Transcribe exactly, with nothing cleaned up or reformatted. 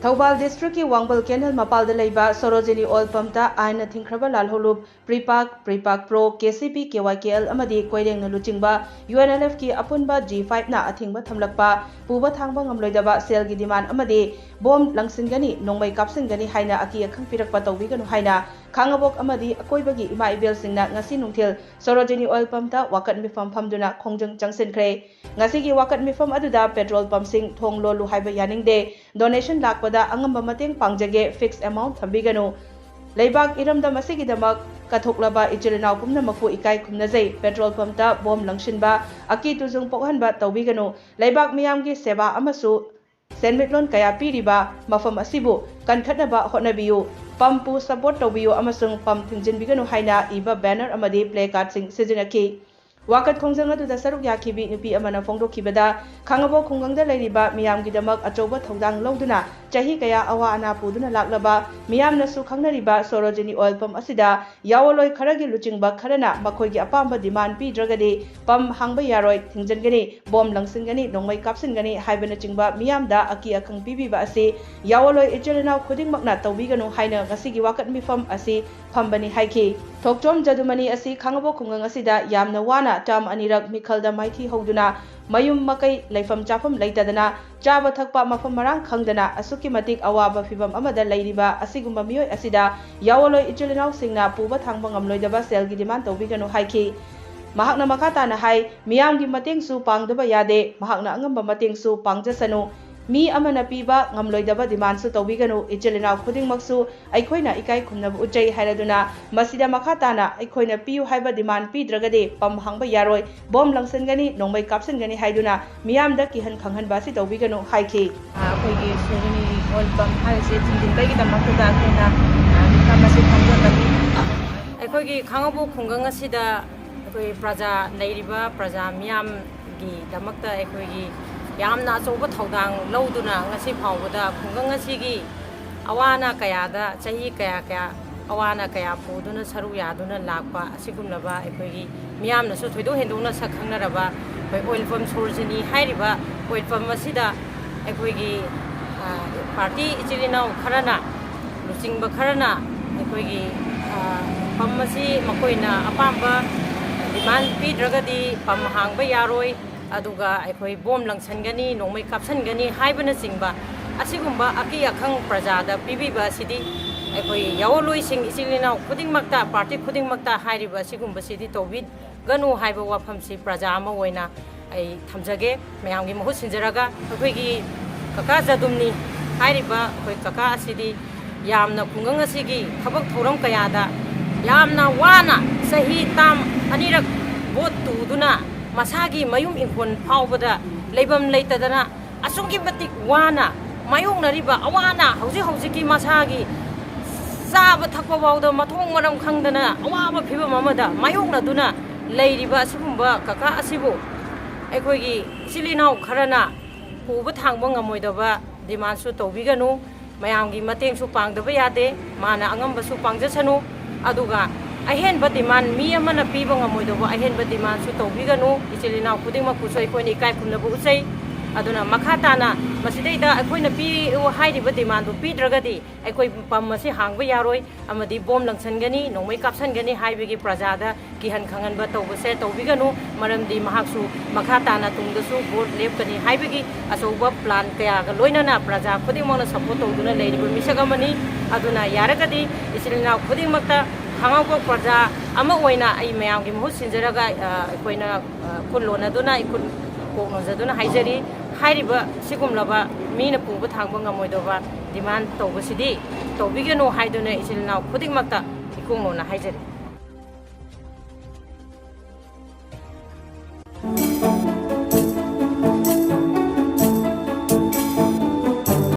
ꯊꯧꯕꯥꯜ ꯗꯤꯁꯇ꯭ꯔꯤꯛꯀꯤ ꯋꯥꯡꯕꯜ ꯀꯦꯟꯗꯜ ꯃꯄꯥꯜꯗ ꯂꯩꯕ ꯁꯣꯔꯣꯖꯤꯅꯤ ꯑꯣꯏꯜ ꯄꯝꯇ ꯑꯥꯏꯟꯅ ꯊꯤꯡꯈ꯭ꯔꯕ ꯂꯥꯜꯍꯧꯂꯨꯞ ꯄ꯭ꯔꯤꯄꯥꯛ, ꯄ꯭ꯔꯤꯄꯥꯛ ꯄ꯭ꯔꯣ, ꯀꯦ ꯁꯤ ꯄꯤ, ꯀꯦ ꯋꯥꯏ ꯀꯦ ꯑꯦꯜ ꯑꯃꯗꯤ ꯀꯣꯏꯔꯦꯡꯅ ꯂꯨꯆꯤꯡꯕ ꯌꯨ ꯑꯦꯟ ꯑꯦꯜ ꯑꯦꯐꯀꯤ ꯑꯄꯨꯟꯕ ꯖꯤ ꯐꯥꯏꯚꯅ ꯑꯊꯤꯡꯕ ꯊꯝꯂꯛꯄ, ꯄꯨꯕ ꯊꯥꯡꯕ ꯉꯝꯂꯣꯏꯗꯕ ꯁꯦꯜꯒꯤ ꯗꯤꯃꯥꯟ ꯑꯃꯗꯤ ꯕꯣꯝ ꯂꯪꯁꯤꯟꯒꯅꯤ, ꯅꯣꯡꯃꯩ ꯀꯥꯞꯁꯤꯟꯒꯅꯤ ꯍꯥꯏꯅ ꯑꯀꯤ ꯑꯈꯪ ꯄꯤꯔꯛꯄ ꯇꯧꯕꯤꯒꯅꯨ ꯍꯥꯏꯅ ꯈꯥꯡꯉꯕꯣꯛ ꯑꯃꯗꯤ ꯑꯀꯣꯏꯕꯒꯤ ꯏꯃꯥ ꯏꯕꯦꯜꯁꯤꯡꯅ ꯉꯁꯤ ꯅꯨꯡꯊꯤꯜ ꯁꯣꯔꯣꯖꯤꯅꯤ ꯑꯣꯏꯜ ꯄꯝꯇ ꯋꯥꯀꯠ ꯃꯤꯐꯝ ꯐꯝꯗꯨꯅ ꯈꯣꯡꯖꯪ ꯆꯪꯁꯤꯟꯈ꯭ꯔꯦ꯫ ꯉꯁꯤꯒꯤ ꯋꯥꯀꯠ ꯃꯤꯐꯝ ꯑꯗꯨꯗ ꯄꯦꯇ꯭ꯔꯣꯜ ꯄꯝꯁꯤꯡ ꯊꯣꯡ ꯂꯣꯜꯂꯨ ꯍꯥꯏꯕ ꯌꯥꯅꯤꯡꯗꯦ, ꯗꯣꯅꯦꯁꯟ ꯂꯥꯛꯄꯗ ꯑꯉꯝꯕ ꯃꯇꯦꯡ ꯄꯥꯡꯖꯒꯦ, ꯐꯤꯛꯁ ꯑꯦꯃꯥꯎꯟ ꯊꯝꯕꯤꯒꯅꯨ, ꯂꯩꯕꯥꯛ ꯏꯔꯝꯗꯝ ꯑꯁꯤꯒꯤꯗꯃꯛ ꯀꯠꯊꯣꯛꯂꯕ ꯏꯆꯤꯜ ꯏꯅꯥꯎ ꯄꯨꯝꯅꯃꯛꯄꯨ ꯏꯀꯥꯏ ꯈꯨꯝꯅꯖꯩ, ꯄꯦꯇ꯭ꯔꯣꯜ ꯄꯝꯇ ꯕꯣꯝ ꯂꯪꯁꯤꯟꯕ, ꯑꯀꯤ ꯇꯨꯖꯨꯡ ꯄꯣꯛꯍꯟꯕ ꯇꯧꯕꯤꯒꯅꯨ, ꯂꯩꯕꯥꯛ ꯃꯤꯌꯥꯝꯒꯤ ꯁꯦꯕꯥ ꯑꯃꯁꯨ ꯁꯦꯟꯃꯤꯠꯂꯣꯟ ꯀꯌꯥ ꯄꯤꯔꯤꯕ ꯃꯐꯝ ꯑꯁꯤꯕꯨ ꯀꯟꯈꯠꯅꯕ ꯍꯣꯠꯅꯕꯤꯌꯨ, ꯄꯝꯄꯨ ꯁꯄꯣꯔꯠ ꯇꯧꯕꯤꯌꯨ ꯑꯃꯁꯨꯡ ꯄꯝ ꯊꯤꯡꯖꯤꯟꯕꯤꯒꯅꯨ ꯍꯥꯏꯅ ꯏꯕ ꯕꯦꯅꯔ ꯑꯃꯗꯤ ꯄ꯭ꯂꯦ ꯀꯥꯔꯗꯁꯤꯡ ꯁꯤꯖꯤꯟꯅꯈꯤ꯫ ꯋꯥꯀꯠ ꯈꯣꯡꯖꯪ ꯑꯗꯨꯗ ꯁꯔꯨꯛ ꯌꯥꯈꯤꯕꯤ ꯅꯨꯄꯤ ꯑꯃꯅ ꯐꯣꯡꯗꯣꯛꯈꯤꯕꯗ, ꯈꯥꯡꯉꯕꯣꯛ ꯈꯨꯡꯒꯪꯗ ꯂꯩꯔꯤꯕ ꯃꯤꯌꯥꯝꯒꯤꯗꯃꯛ ꯑꯆꯧꯕ ꯊꯧꯗꯥꯡ ꯂꯧꯗꯨꯅ ꯆꯍꯤ ꯀꯌꯥ ꯑꯋꯥ ꯑꯅꯥ ꯄꯨꯗꯨꯅ ꯂꯥꯛꯂꯕ, ꯃꯤꯌꯥꯝꯅꯁꯨ ꯈꯪꯅꯔꯤꯕ ꯁꯣꯔꯣꯖꯤꯅꯤ ꯑꯣꯏꯜ ꯄꯝ ꯑꯁꯤꯗ ꯌꯥꯑꯣꯜꯂꯣꯏ ꯈꯔꯒꯤ ꯂꯨꯆꯤꯡꯕ ꯈꯔꯅ ꯃꯈꯣꯏꯒꯤ ꯑꯄꯥꯝꯕ ꯗꯤꯃꯥꯟ ꯄꯤꯗ꯭ꯔꯒꯗꯤ ꯄꯝ ꯍꯥꯡꯕ ꯌꯥꯔꯣꯏ, ꯊꯤꯡꯖꯤꯟꯒꯅꯤ, ꯕꯣꯝ ꯂꯪꯁꯤꯟꯒꯅꯤ, ꯅꯣꯡꯃꯩ ꯀꯥꯞꯁꯤꯟꯒꯅꯤ ꯍꯥꯏꯕꯅꯆꯤꯡꯕ ꯃꯤꯌꯥꯝꯗ ꯑꯀꯤ ꯑꯈꯪ ꯄꯤꯕꯤꯕ ꯑꯁꯤ ꯌꯥꯑꯣꯜꯂꯣꯏ ꯏꯆꯤꯜ ꯏꯅꯥꯎ ꯈꯨꯗꯤꯡꯃꯛꯅ ꯇꯧꯕꯤꯒꯅꯨ ꯍꯥꯏꯅ ꯉꯁꯤꯒꯤ ꯋꯥꯀꯠ ꯃꯤꯐꯝ ꯑꯁꯤ ꯐꯝꯕꯅꯤ ꯍꯥꯏꯈꯤ꯫ ꯊꯣꯛꯆꯣꯝ ꯖꯗꯨꯃꯅꯤ ꯑꯁꯤ ꯈꯥꯡꯉꯕꯣꯛ ꯈꯨꯡꯒꯪ ꯑꯁꯤꯗ ꯌꯥꯝꯅ ꯋꯥꯅ ꯇꯔꯝ ꯑꯅꯤꯔꯛ ꯃꯤꯈꯜꯗ ꯃꯥꯏꯊꯤ ꯍꯧꯗꯨꯅ, ꯃꯌꯨꯝ ꯃꯀꯩ ꯂꯩꯐꯝ ꯆꯥꯐꯝ ꯂꯩꯇꯗꯅ, ꯆꯥꯕ ꯊꯛꯄ ꯃꯐꯝ ꯃꯔꯥꯡ ꯈꯪꯗꯅ ꯑꯁꯨꯛꯀꯤ ꯃꯇꯤꯛ ꯑꯋꯥꯕ ꯐꯤꯚꯝ ꯑꯃꯗ ꯂꯩꯔꯤꯕ ꯑꯁꯤꯒꯨꯝꯕ ꯃꯤꯑꯣꯏ ꯑꯁꯤꯗ ꯌꯥꯑꯣꯜꯂꯣꯏ ꯏꯆꯤꯜ ꯏꯅꯥꯎꯁꯤꯡꯅ ꯄꯨꯕ ꯊꯥꯡꯕ ꯉꯝꯂꯣꯏꯗꯕ ꯁꯦꯜꯒꯤ ꯗꯤꯃꯥꯟ ꯇꯧꯕꯤꯒꯅꯨ ꯍꯥꯏꯈꯤ꯫ ꯃꯍꯥꯛꯅ ꯃꯈꯥ ꯇꯥꯅ ꯍꯥꯏ, ꯃꯤꯌꯥꯝꯒꯤ ꯃꯇꯦꯡꯁꯨ ꯄꯥꯡꯗꯕ ꯌꯥꯗꯦ, ꯃꯍꯥꯛꯅ ꯑꯉꯝꯕ ꯃꯇꯦꯡꯁꯨ ꯄꯥꯡꯖꯁꯅꯨ꯫ ꯃꯤ ꯑꯃꯅ ꯄꯤꯕ ꯉꯝꯂꯣꯏꯗꯕ ꯗꯤꯃꯥꯟꯁꯨ ꯇꯧꯕꯤꯒꯅꯨ, ꯏꯆꯤꯜ ꯏꯅꯥꯎ ꯈꯨꯗꯤꯡꯃꯛꯁꯨ ꯑꯩꯈꯣꯏꯅ ꯏꯀꯥꯏ ꯈꯨꯝꯅꯕ ꯎꯠꯆꯩ ꯍꯥꯏꯔꯗꯨꯅ ꯃꯁꯤꯗ ꯃꯈꯥ ꯇꯥꯅ ꯑꯩꯈꯣꯏꯅ ꯄꯤꯌꯨ ꯍꯥꯏꯕ ꯗꯤꯃꯥꯟ ꯄꯤꯗ꯭ꯔꯒꯗꯤ ꯄꯝ ꯍꯥꯡꯕ ꯌꯥꯔꯣꯏ, ꯕꯣꯝ ꯂꯪꯁꯤꯟꯒꯅꯤ, ꯅꯣꯡꯃꯩ ꯀꯥꯞꯁꯤꯟꯒꯅꯤ ꯍꯥꯏꯗꯨꯅ ꯃꯤꯌꯥꯝꯗ ꯀꯤꯍꯟ ꯈꯪꯍꯟꯕ ꯑꯁꯤ ꯇꯧꯕꯤꯒꯅꯨ ꯍꯥꯏꯈꯤ꯫ ꯑꯩꯈꯣꯏꯒꯤ ꯁꯣꯔꯣꯖꯤꯅꯤ ꯑꯣꯏꯜ ꯄꯝ ꯍꯥꯏꯔꯤꯁꯦ ꯊꯤꯡꯖꯤꯟꯕꯒꯤꯗꯃꯛꯇꯗ ꯑꯩꯈꯣꯏꯅ, ꯑ, ꯃꯤꯐꯝ ꯑꯁꯤ ꯈꯣꯝꯖꯤꯟꯕꯅꯤ꯫ ꯑꯩꯈꯣꯏꯒꯤ ꯈꯥꯡꯉꯕꯣꯛ ꯈꯨꯡꯒꯪ ꯑꯁꯤꯗ ꯑꯩꯈꯣꯏ ꯄ꯭ꯔꯖꯥ, ꯂꯩꯔꯤꯕ ꯄ꯭ꯔꯖꯥ ꯃꯤꯌꯥꯝꯒꯤꯗꯃꯛꯇ ꯑꯩꯈꯣꯏꯒꯤ ꯌꯥꯝꯅ ꯑꯆꯧꯕ ꯊꯧꯗꯥꯡ ꯂꯧꯗꯨꯅ ꯉꯁꯤ ꯐꯥꯎꯕꯗ ꯈꯨꯡꯒꯪ ꯑꯁꯤꯒꯤ ꯑꯋꯥ ꯑꯅꯥ ꯀꯌꯥꯗ ꯆꯍꯤ ꯀꯌꯥ ꯀꯌꯥ ꯑꯋꯥ ꯑꯅꯥ ꯀꯌꯥ ꯄꯨꯗꯨꯅ ꯁꯔꯨꯛ ꯌꯥꯗꯨꯅ ꯂꯥꯛꯄ ꯑꯁꯤꯒꯨꯝꯂꯕ ꯑꯩꯈꯣꯏꯒꯤ ꯃꯤꯌꯥꯝꯅꯁꯨ ꯊꯣꯏꯗꯣꯛ ꯍꯦꯟꯗꯣꯛꯅ ꯁꯛ ꯈꯪꯅꯔꯕ ꯑꯩꯈꯣꯏ ꯑꯣꯏꯜ ꯄꯝ ꯁꯣꯔꯣꯖꯤꯅꯤ ꯍꯥꯏꯔꯤꯕ ꯑꯣꯏꯜ ꯄꯝ ꯑꯁꯤꯗ ꯑꯩꯈꯣꯏꯒꯤ, ꯑ, ꯄꯥꯔꯇꯤ ꯏꯆꯤꯜ ꯏꯅꯥꯎ ꯈꯔꯅ, ꯂꯨꯆꯤꯡꯕ ꯈꯔꯅ ꯑꯩꯈꯣꯏꯒꯤ, ꯑ, ꯄꯝ ꯑꯁꯤ ꯃꯈꯣꯏꯅ ꯑꯄꯥꯝꯕ ꯗꯤꯃꯥꯟ ꯄꯤꯗ꯭ꯔꯒꯗꯤ ꯄꯝ ꯍꯥꯡꯕ ꯌꯥꯔꯣꯏ, ꯑꯗꯨꯒ ꯑꯩꯈꯣꯏ ꯕꯣꯝ ꯂꯪꯁꯟꯒꯅꯤ, ꯅꯣꯡꯃꯩ ꯀꯥꯞꯁꯟꯒꯅꯤ ꯍꯥꯏꯕꯅꯆꯤꯡꯕ ꯑꯁꯤꯒꯨꯝꯕ ꯑꯀꯤ ꯑꯈꯪ ꯄ꯭ꯔꯖꯥꯗ ꯄꯤꯕꯤꯕ ꯑꯁꯤꯗꯤ ꯑꯩꯈꯣꯏ ꯌꯥꯑꯣꯜꯂꯣꯏꯁꯤꯡ, ꯏꯆꯤꯜ ꯏꯅꯥꯎ ꯈꯨꯗꯤꯡꯃꯛꯇ, ꯄꯥꯔꯇꯤ ꯈꯨꯗꯤꯡꯃꯛꯇ ꯍꯥꯏꯔꯤꯕ ꯑꯁꯤꯒꯨꯝꯕꯁꯤꯗꯤ ꯇꯧꯕꯤꯒꯅꯨ ꯍꯥꯏꯕ ꯋꯥꯐꯝꯁꯤ ꯄ꯭ꯔꯖꯥ ꯑꯃ ꯑꯣꯏꯅ ꯑꯩ ꯊꯝꯖꯒꯦ꯫ ꯃꯌꯥꯝꯒꯤ ꯃꯍꯨꯠ ꯁꯤꯟꯖꯔꯒ ꯑꯩꯈꯣꯏꯒꯤ ꯀꯀꯥ ꯖꯗꯨꯝꯅꯤ ꯍꯥꯏꯔꯤꯕ ꯑꯩꯈꯣꯏ ꯀꯀꯥ ꯑꯁꯤꯗꯤ ꯌꯥꯝꯅ ꯈꯨꯡꯒꯪ ꯑꯁꯤꯒꯤ ꯊꯕꯛ ꯊꯧꯔꯝ ꯀꯌꯥꯗ ꯌꯥꯝꯅ ꯋꯥꯅ ꯆꯍꯤ ꯇꯥꯝ ꯑꯅꯤꯔꯛ ꯚꯣꯠ ꯇꯨꯗꯨꯅ ꯃꯁꯥꯒꯤ ꯃꯌꯨꯝ ꯏꯪꯈꯣꯜ ꯐꯥꯎꯕꯗ ꯂꯩꯐꯝ ꯂꯩꯇꯗꯅ ꯑꯁꯨꯛꯀꯤ ꯃꯇꯤꯛ ꯋꯥꯅ ꯃꯥꯌꯣꯛꯅꯔꯤꯕ ꯑꯋꯥ ꯑꯅꯥ, ꯍꯧꯖꯤꯛ ꯍꯧꯖꯤꯛꯀꯤ ꯃꯁꯥꯒꯤ ꯆꯥꯕ ꯊꯛꯄ ꯐꯥꯎꯗ ꯃꯊꯣꯡ ꯃꯔꯝ ꯈꯪꯗꯅ ꯑꯋꯥꯕ ꯐꯤꯕꯝ ꯑꯃꯗ ꯃꯥꯌꯣꯛꯅꯗꯨꯅ ꯂꯩꯔꯤꯕ ꯑꯁꯤꯒꯨꯝꯕ ꯀꯀꯥ ꯑꯁꯤꯕꯨ ꯑꯩꯈꯣꯏꯒꯤ ꯏꯆꯤꯜ ꯏꯅꯥꯎ ꯈꯔꯅ ꯄꯨꯕ ꯊꯥꯡꯕ ꯉꯝꯃꯣꯏꯗꯕ ꯗꯤꯃꯥꯟꯁꯨ ꯇꯧꯕꯤꯒꯅꯨ꯫ ꯃꯌꯥꯝꯒꯤ ꯃꯇꯦꯡꯁꯨ ꯄꯥꯡꯗꯕ ꯌꯥꯗꯦ, ꯃꯥꯅ ꯑꯉꯝꯕꯁꯨ ꯄꯥꯡꯖꯁꯅꯨ꯫ ꯑꯗꯨꯒ ꯑꯍꯦꯟꯕ ꯗꯤꯃꯥꯟ, ꯃꯤ ꯑꯃꯅ ꯄꯤꯕ ꯉꯝꯃꯣꯏꯗꯧꯕ ꯑꯍꯦꯟꯕ ꯗꯤꯃꯥꯟꯁꯨ ꯇꯧꯕꯤꯒꯅꯨ꯫ ꯏꯆꯤꯜ ꯏꯅꯥꯎ ꯈꯨꯗꯤꯡꯃꯛꯄꯨꯁꯨ ꯑꯩꯈꯣꯏꯅ ꯏꯀꯥꯏ ꯈꯨꯝꯅꯕ ꯎꯠꯆꯩ꯫ ꯑꯗꯨꯅ ꯃꯈꯥ ꯇꯥꯅ ꯃꯁꯤꯗꯩꯗ ꯑꯩꯈꯣꯏꯅ ꯄꯤꯌꯨ ꯍꯥꯏꯔꯤꯕ ꯗꯤꯃꯥꯟꯗꯨ ꯄꯤꯗ꯭ꯔꯒꯗꯤ ꯑꯩꯈꯣꯏ ꯄꯝ ꯑꯁꯤ ꯍꯥꯡꯕ ꯌꯥꯔꯣꯏ, ꯑꯃꯗꯤ ꯕꯣꯝ ꯂꯪꯁꯟꯒꯅꯤ, ꯅꯣꯡꯃꯩ ꯀꯥꯞꯁꯟꯒꯅꯤ ꯍꯥꯏꯕꯒꯤ ꯄ꯭ꯔꯖꯥꯗ ꯀꯤꯍꯟ ꯈꯪꯍꯟꯕ ꯇꯧꯕꯁꯦ ꯇꯧꯕꯤꯒꯅꯨ꯫ ꯃꯔꯝꯗꯤ ꯃꯍꯥꯛꯁꯨ ꯃꯈꯥ ꯇꯥꯅ ꯇꯨꯡꯗꯁꯨ ꯚꯣꯠ ꯂꯦꯞꯀꯅꯤ ꯍꯥꯏꯕꯒꯤ ꯑꯆꯧꯕ ꯄ꯭ꯂꯥꯟ ꯀꯌꯥꯒ ꯂꯣꯏꯅꯅ ꯄ꯭ꯔꯖꯥ ꯈꯨꯗꯤꯡꯃꯛꯅ ꯁꯄꯣꯔꯠ ꯇꯧꯗꯨꯅ ꯂꯩꯔꯤꯕ ꯃꯤꯁꯛ ꯑꯃꯅꯤ꯫ ꯑꯗꯨꯅ ꯌꯥꯔꯒꯗꯤ ꯏꯆꯤꯜ ꯏꯅꯥꯎ ꯈꯨꯗꯤꯡꯃꯛꯇ ꯈꯥꯉꯕꯣꯛ ꯄ꯭ꯔꯖꯥ ꯑꯃ ꯑꯣꯏꯅ ꯑꯩ ꯃꯌꯥꯝꯒꯤ ꯃꯍꯨꯠ ꯁꯤꯟꯖꯔꯒ, ꯑ, ꯑꯩꯈꯣꯏꯅ, ꯑ, ꯈꯨꯠ ꯂꯣꯟꯅꯗꯨꯅ, ꯑꯩ ꯈꯨꯠ ꯀꯣꯛ ꯅꯣꯟꯖꯗꯨꯅ ꯍꯥꯏꯖꯔꯤ꯫ ꯍꯥꯏꯔꯤꯕ ꯁꯤꯒꯨꯝꯂꯕ ꯃꯤꯅ ꯄꯨꯕ ꯊꯥꯡꯕ ꯉꯝꯃꯣꯏꯗꯧꯕ ꯗꯤꯃꯥꯟ ꯇꯧꯕꯁꯤꯗꯤ ꯇꯧꯕꯤꯒꯅꯨ ꯍꯥꯏꯗꯨꯅ ꯏꯆꯤꯜ ꯏꯅꯥꯎ ꯈꯨꯗꯤꯡꯃꯛꯇ ꯏꯀꯣꯛ ꯅꯣꯟꯅ ꯍꯥꯏꯖꯔꯤ꯫